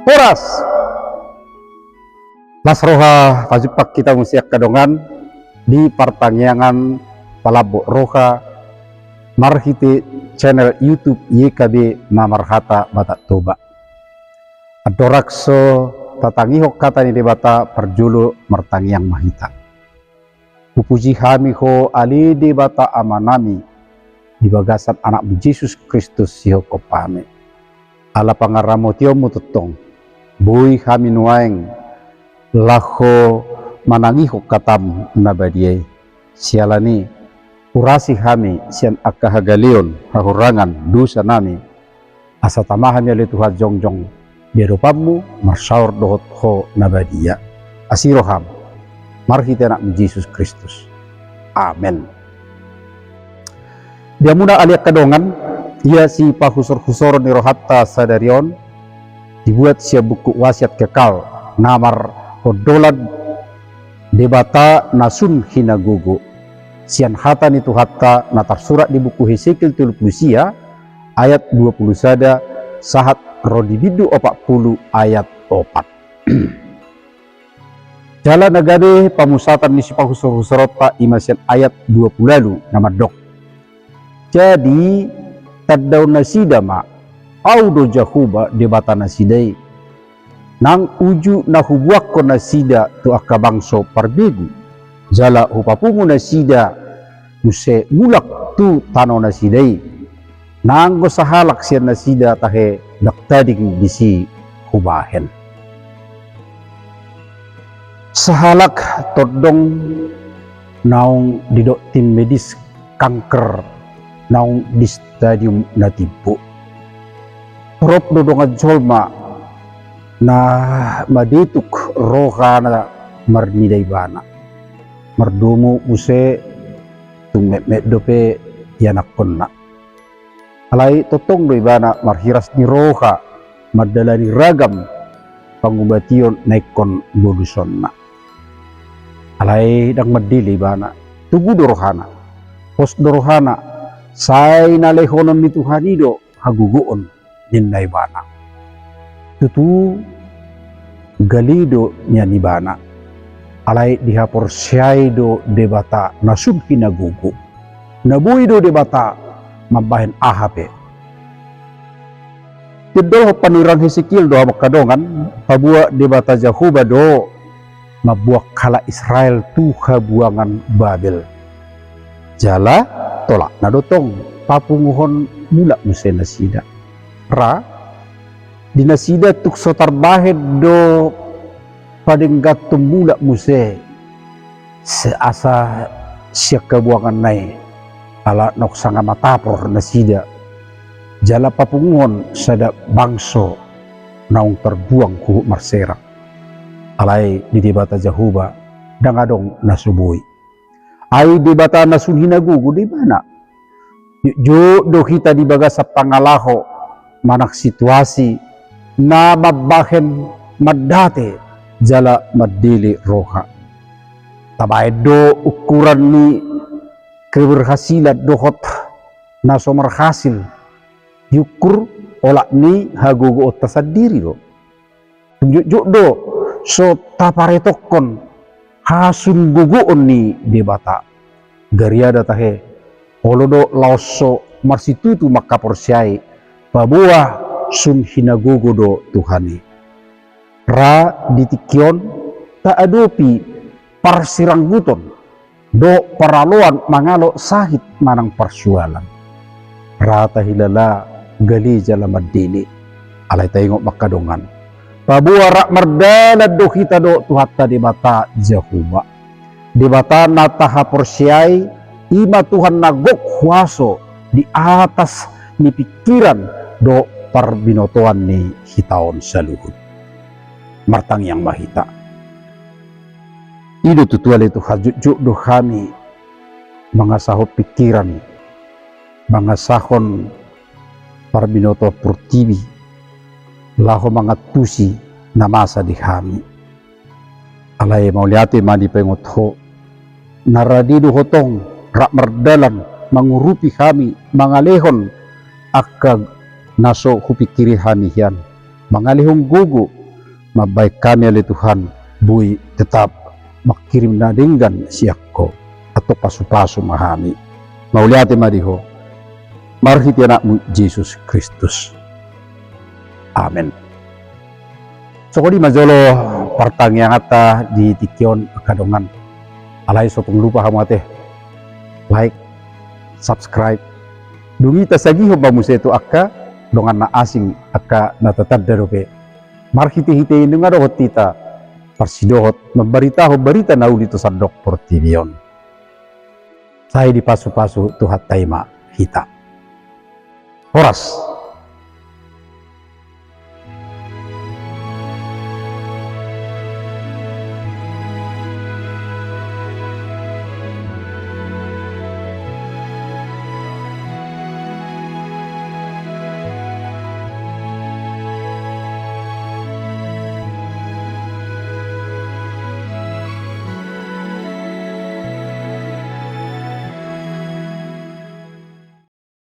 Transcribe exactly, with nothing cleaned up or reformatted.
Horas. Las roha pajumpang hita muse angka dongan di partangiangan palambok roha marhite channel YouTube Y K B na marhata Batak Toba. Andorang so tatangihon hata ni Debata, parjolo martangiang ma hita. Hupuji hami Ho ale Debata Amanami, di bagasan Anakmu Jesus Kristus sihophop hami. Ala pangaramotionmu tongtong boi hami nuaeng laho manangihon hatamu na badia i. Siala ni i, urasi hami sian angka hagaleon, hahurangan, dosa nami, asa tama hami ale Tuhan jongjong di adopanmu marsaor dohot Ho na badia. Asi roham, marhite Anakmu Jesus Kristus. Amen. Di hamuna ale angka dongan, ia sipahusorhusoron ni rohanta sadari on dibuat sian buku Wasiat Kekal na marhondolan Debata na sun hinagogo, sian hata ni Tuhanta na tarsurat di buku Hesekiel tolu pulu sia ayat dua pulu sada sahat ro di bindu opat pulu ayat opat. Jala na gabe pamusatan ni sipahusorhusoronta i ma sian ayat dua pulu ualu na mandok: Jadi tandaon nasida ma, Ahu do Jahowa Debata nasida i, nang uju na hubuangkon nasida tu angka bangso parbegu, jala hupapungu nasida muse mulak tu tano nasida i. Nanggo sahalak sian nasida tahe ndang tading disi hubahen. Sahalak tondong naung didok tim medis kanker, naung di stadium na timbo. Torop do dongan jolma na madetuk rohana marnida ibana. Mardomu muse tung metmet dope ianakkonna. Alai tongtong do ibana marhiras ni roha mandalani ragam pangubation na ingkon bolusonna. Alai ndang mandele ibana, tugu do rohana, pos do rohana, sai na lehonon ni Tuhan i do hagogoon, ninna ibana. Tutu gale do nian ibana, alai dihaporseai do Debata na sun hinagogo. Na boi do Debata mambahen aha pe. Diondolhon panurirang Hesekiel do hamu angka dongan, paboa Debata Jahowa do mambuang halak Israel tu habuangan Babel. Jala tolapna do tong papunguhon mulak muse nasida. Ra, di nasida tung so tarbahen do padengganhon mulak muse, se-, asa sian habuanganna i, ala naung sanga matapor nasida, jala papunguhon sada bangso naung tarbuang huhut marserang. Alai di Debata Jahowa ndang adong na so boi. Ai Debata na sun hinagogo do ibana. Jotjot do hita di bagasan pangalaho manang situasi na mambahen mandate jala mandele roha. Tabahen do ukuran ni keberhasilan dohot na so marhasil diukur olat ni hagogoonta sandiri do. Jotjot do so taparetokkon hasungogoon ni Debata. Gariada tahe, olo do laos so marsitutu mangkaporseai paboa sun hinagogo do Tuhan i. Ra di tingki on taadopi parsirangguton dohot paraloan mangalo sahit manang parsoalan. Ra tahilala gale jala mandele. Alai taingot ma angka dongan, paboa rap mardalan do hita dohot Tuhanta Debata Jahowa. Debata na tahaporseai i ma Tuhan na gok huaso di atas ni pingkiran dohot parbinotoan ni hita on saluhut. Martangiang ma hita. I do tutu ale Tuhan, jotjot do hami mangasahon pingkiran, mangasahon parbinotoan portibi laho mangantusi na masa di hami. Alai mauliate ma dipaingot Ho, na rade do Ho tong rap mardalan mangurupi hami mangalehon angka na so hupingkiri hami hian, mangalehon gogo mambahen hami ale Tuhan, boi tetap mangkirim na denggan sian Ho, antong pasupasu ma hami. Mauliate ma di Ho, marhite AnakMu Jesus Kristus. Amen. Songon i ma jolo partangianganta di tingki on angka dongan. Alai so tung lupa hamu ate, like, subscribe. Dung i tasagihon ma muse tu angka dongan na asing, angka na tatanda dope. Marhitehite i nunga dohot hita parsidohot mambaritahon barita na uli tu sandok portibi on. Sai dipasupasu Tuhanta i ma hita. Horas.